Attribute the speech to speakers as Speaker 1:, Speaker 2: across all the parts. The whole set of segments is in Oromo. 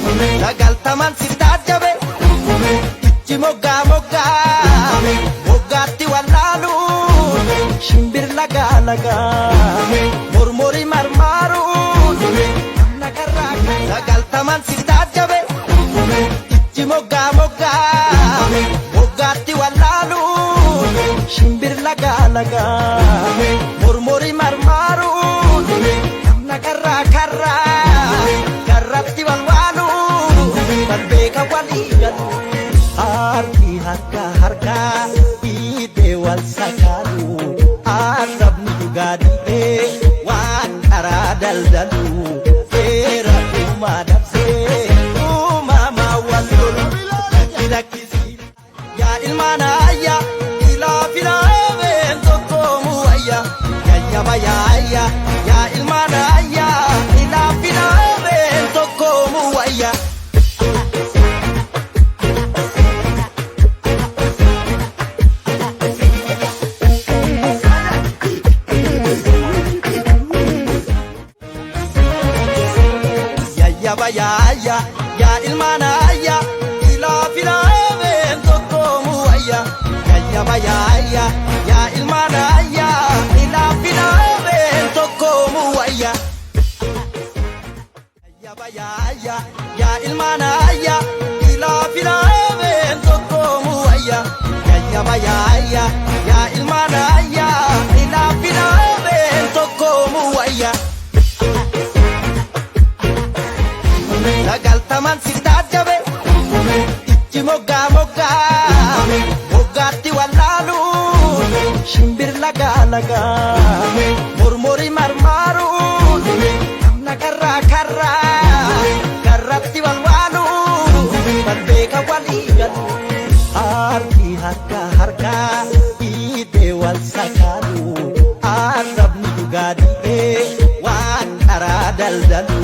Speaker 1: Sagaltaman si taajjabe ijji moggaa moggaa moggaatti wallaalu shimbir lagaa lagaa mormorii marmaaru nagarraa sagaltaman si taajjabe ijji moggaa moggaa moggaatti wallaalu shimbir lagaa lagaa mormorii marmaaru nagarraa karraa karratti walwaalu wal beeka walii galu harki harka harkaa dhiitee wal sakaalu arrabni dhugaa dhiibee waan karaa daldalu seera uumaa dabsee uumamaa wal lolu lakki lakkisii yaa ilmaan ayya ilaa filaameen tokkoomu ayya yayyaba yaayya yaa ilmaan ayya ilaa filaameen tokkoomu ayya. Yayyaba yaayya yaa ilmaan ayya ilaa filaameen tokkoomu ayya yayyaba yaayya yaa ilmaan ayya ilaa filaameen tokkoomu ayya. Yayyaba yaayya yaa ilmaan ayya ilaa filaameen tokkoomu ayya yayyaba yaayya yaa ilmaan ayya ilaa filaameen tokkoomu ayya. Sagaltaman si taajjabe ijji moggaa moggaa moggaatti wallaalu shimbir lagaa lagaa mormorii marmaaru nagarraa karraa karratti walwaalu wal beeka walii galu harki harka harkaa dhiitee wal sakaalu arrabni dhugaa dhiibee waan karaa daldalu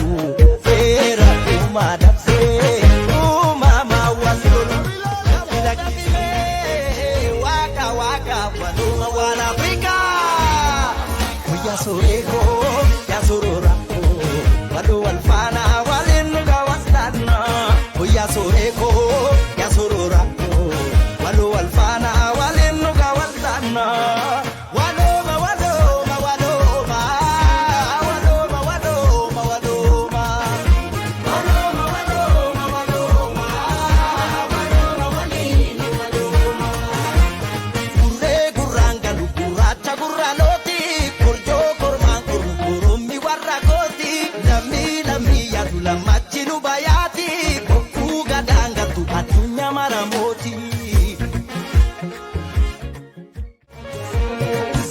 Speaker 1: seera uumaa dabsee uumamaa wal lolu lakki lakkisee waaqa waaqa waluma waan Afrikaa. Yaa soreekoo yaa soroorakoo waloo wal faana waliin nu gaawwastaanna. Yaa soreekoo yaa soroorakoo waloo wal faana waliin nu gaawwastaanna. Walooma walooma walooma walooma walooma walooma. Walooma walooma walooma walooma waliin walooma. Gurree gurraan galu gurraacha gurraalooti korjoo kormaan koru korommi warra kooti lammii lammii yaadu lammachi nu bayaati bokkuu gadaan galtu addunyaa mara mooti.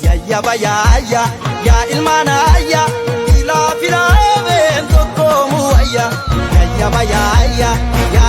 Speaker 1: Yayyaba yaayya yaa ilmaan ayya ilaa filaameen tokkoomu ayya yayyaba yaayya yaa.